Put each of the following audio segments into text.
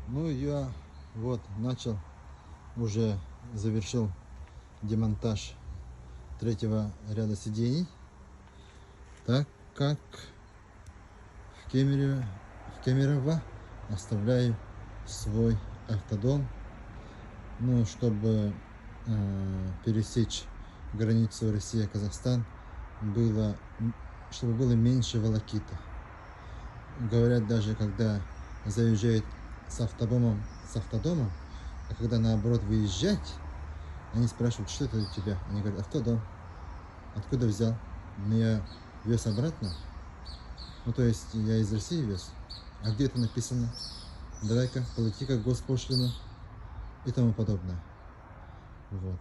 Ну, я вот начал, уже завершил демонтаж третьего ряда сидений, так как в Кемерово, в Кемерово оставляю свой автодом, ну, чтобы пересечь границу Россия-Казахстан, было, чтобы было меньше волокита. Говорят, даже когда заезжают с автодомом, с автодомом, а когда наоборот выезжать, они спрашивают, что это у тебя? Они говорят, автодом. Откуда взял? Ну, я вез обратно. Ну, то есть я из России вез. А где это написано? Давай-ка, плати-ка госпошлину и тому подобное. Вот.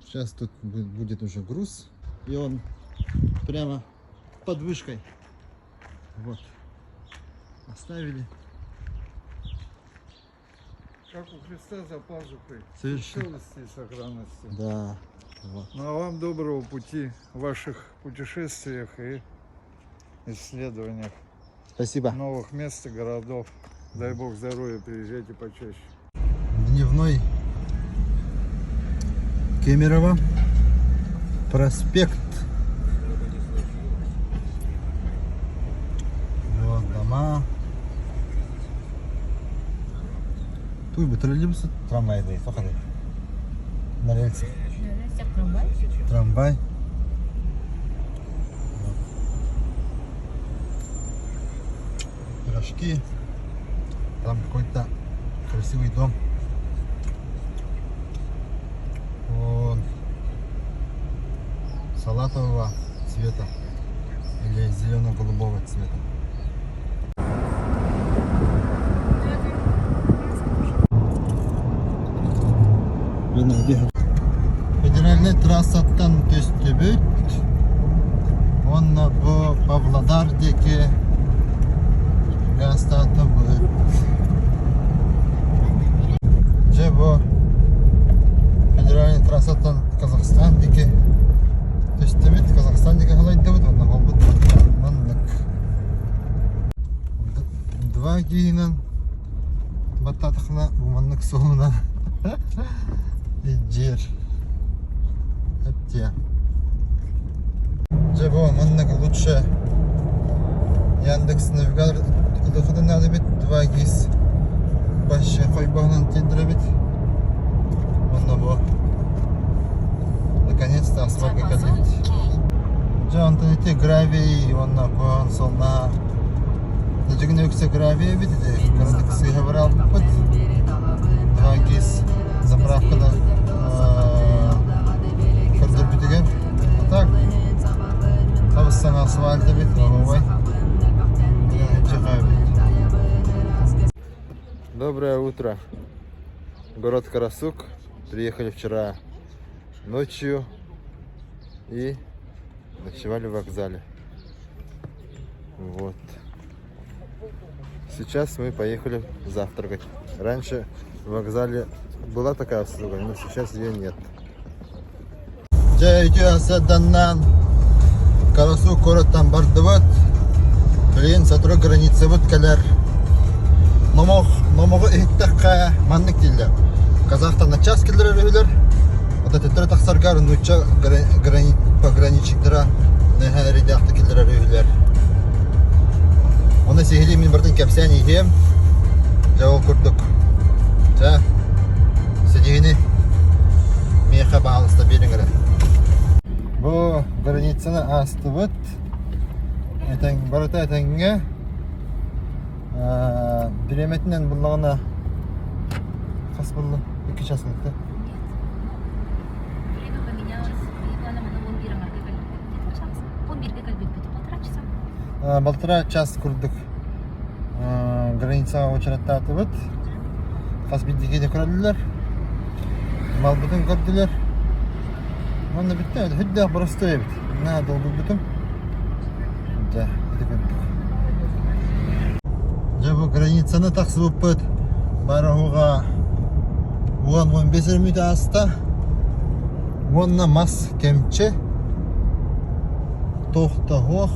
Сейчас тут будет уже груз, и он прямо под вышкой. Вот. Оставили. Как у Христа за пазухой. Совершенно. Целости и сохранности. Да. Вот. Ну а вам доброго пути в ваших путешествиях и исследованиях Спасибо. новых мест и городов. Дай бог здоровья, приезжайте почаще. Дневной Кемерово. Проспект. Вот дома. Туй бы троллейбус, трамвай да, сохрани. На рельсах. Трамвай? Трамвай. Вот. Пирожки. Там какой-то красивый дом. Он салатового цвета или зелено-голубого цвета. Федеральнай трассаттан түстүбүт уонна бу Павлодар диэки гаастаатыбыт. Дьэ бу федеральнай трассаттан Казахстан диэки түстүбүт, Казахстан диэки халайдыбыт уонна буолбут маннык. Два киһинэн баттаатахына бу маннык суолунан илдьиэр эптиэ. Дьэ бу маннык лучше Яндекс Навигатор ылыхытын наада эбит 2GIS вообще хойбоһунан тиэрдэр эбит. Уонна бу наконец-то асфальтка кэллибит. Дьэ онтон ити гравий уонна куһаҕан суолна Дьигин үксэ гравий эбит ити кыратык сыыһа баралбыппыт. 2GIS заправканы көрдөрбүтүгэр. А так табыссаҥа асфальт эбит, лобовой. Доброе утро. Город Карасук. Приехали вчера ночью и ночевали в вокзале. Вот. Сейчас мы поехали завтракать. Раньше в вокзале была такая услуга, но сейчас ее нет. Дьэ үтүө сарсыарданнан Карасук куораттан бардыбыт. Билигин сотору границабыт кэлэр. Номох, номоҕу иһиттэххэ маннык дииллэр. Казахтан начаас киллэрэр үһүлэр. Ото төттөрү тахсаргар нуучча пограничниктара наһаа эрэйдээхтик киллэрэр үһүлэр. Оны сиһилии мин барытын кэпсээн иһиэм. Дьэ ол курдук. Чэ, сидиһини миэхэ баһаалыста биэриҥ эрэ. Бу границаны аастыбыт. Этэҥ, барыта этэҥҥэ. Бириэмэтинэн буллаҕына хас булла? 2 час кэлтэ. Время поменялось. 11-ге кэлбиппит. Полтора часа. Полтора час курдук границаҕа учараттаатыбыт. Хас биирдии көрөллөр. Малбытын көрдүлэр. Уонна бүттэ, үрдээх боростуой эбит. Наһаа долгуйбутум. Дьэ, ити курдук. Дьэ бу границаны тахсыбыппыт бараһуга 10-15 эрэ мүнүүтэ ааста. Уонна мас кэмчи туох да суох,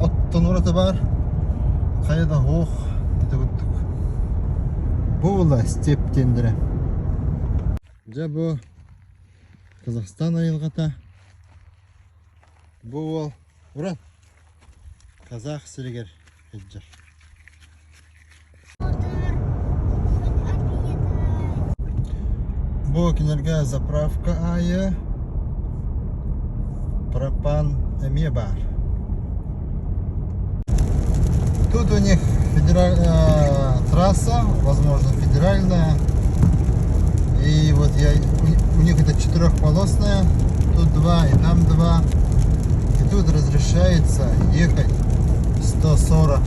оттон ураты баар, хайа да суох. Это вот Була степь диэннэрэ. Дьэ бу Казахстан айылҕата. Бу уол уран казах сиригэр сылдьар. Бу кинилэргэ заправка аайы пропан эмиэ баар. Тут у них федераль, трасса, возможно, федеральная. И вот я, у них это четырехполосная, тут два и там два. И тут разрешается ехать 140.